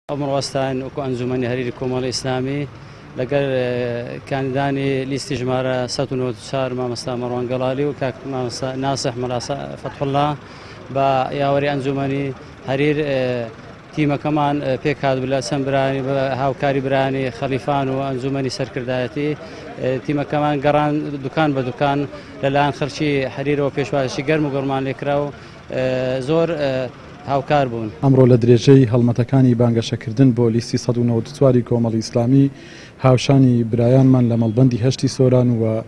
ئەمڕۆ وەستاین وەکو ئەنجومەنی هەریری کۆمەڵی ئیسلامی لەگەر کاندیدانی لیستی ژمارە 194 مامۆستا مەڕوان گەڵالی و کاک مامۆستا ناسح مەلا فەتحوڵڵا بە یاوەری ئەنجومەنی هەریر تیمەکەمان پێکهات لە چەند برانی بە هاوکاری برانی خەلیفان و ئەنجومەنی سەرکردایەتی تیمەکەمان گەڕان دوکان بە دوکان لەلایەن خەڵکی هەریرەوە پێشوازی گەرم و گوڕمان لێکرا و زۆر هاوکار بوون. ئەمڕۆ لە درێژەی هەڵمەتەکانی بانگەشەکردن بۆ لیستی 194 ی کۆمەڵی ئیسلامی هاوشانی برایانمان لە مەڵبەندی هەشتی سۆران و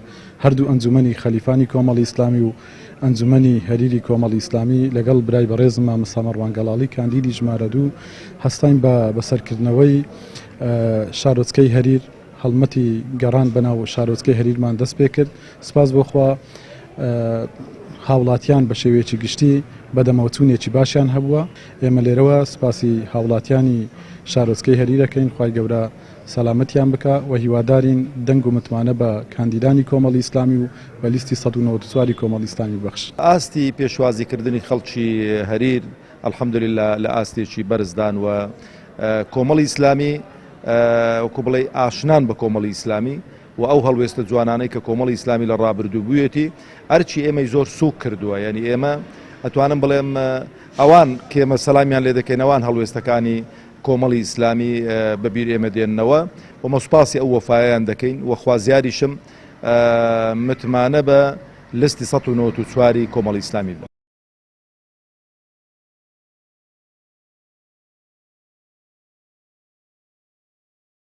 هەردوو ئەنجومەنی خەلیفانی کۆمەڵی ئیسلامی و ئەنجومەنی هەریری کۆمەڵی ئیسلامی لەگەڵ برای بەڕێزم مامۆستا مەڕوان گەڵاڵی کاندیدی ژمارە دوو هەستاین بە بەسەرکردنەوەی شارۆچکەی هەریر. هەڵمەتی گەڕان بەناو شارۆچکەی هەریرمان دەست پێکرد، سوپاس بۆ خوا هاوڵاتیان بە شێوەیەکی گشتی بەدەمەوەچوونێکی باشیان هەبووە، ئێمە لێرەوە سوپاسی هاوڵاتیانی شارۆچکەی هەریر ئەکەین، خوای گەورە سەلامەتیان بکا و هیوادارین دەنگ و متمانە بە کاندیدانی کۆمەڵی ئیسلامی و بە لیستی 194 ی کۆمەڵی ئیسلامی ببەخشن. ئاستی پێشوازیکردنی خەڵکی هەریر الحمدللە لە ئاستێکی بەرزدان و کۆمەڵی ئیسلامی وەکو بڵێی ئاشنان بە کۆمەڵی ئیسلامی و ئەو هەڵوێستە جوانانەی کە کۆمەڵی ئیسلامی لە ڕابردوو بوویەتی ئەرکی ئێمەی زۆر سوک کردووە یعنی ئێمە ئەتوانم بڵێم ئەوان کێمە سەلامیان لێ دەکەین ئەوان هەڵوێستەکانی کۆمەڵی ئیسلامی بەبیر ئێمە دێننەوە و مە سوپاسی ئەو وەفایان دەکەین و خوازیاریشم متمانە بە لستی 194 کۆمەڵی ئیسلامی بن.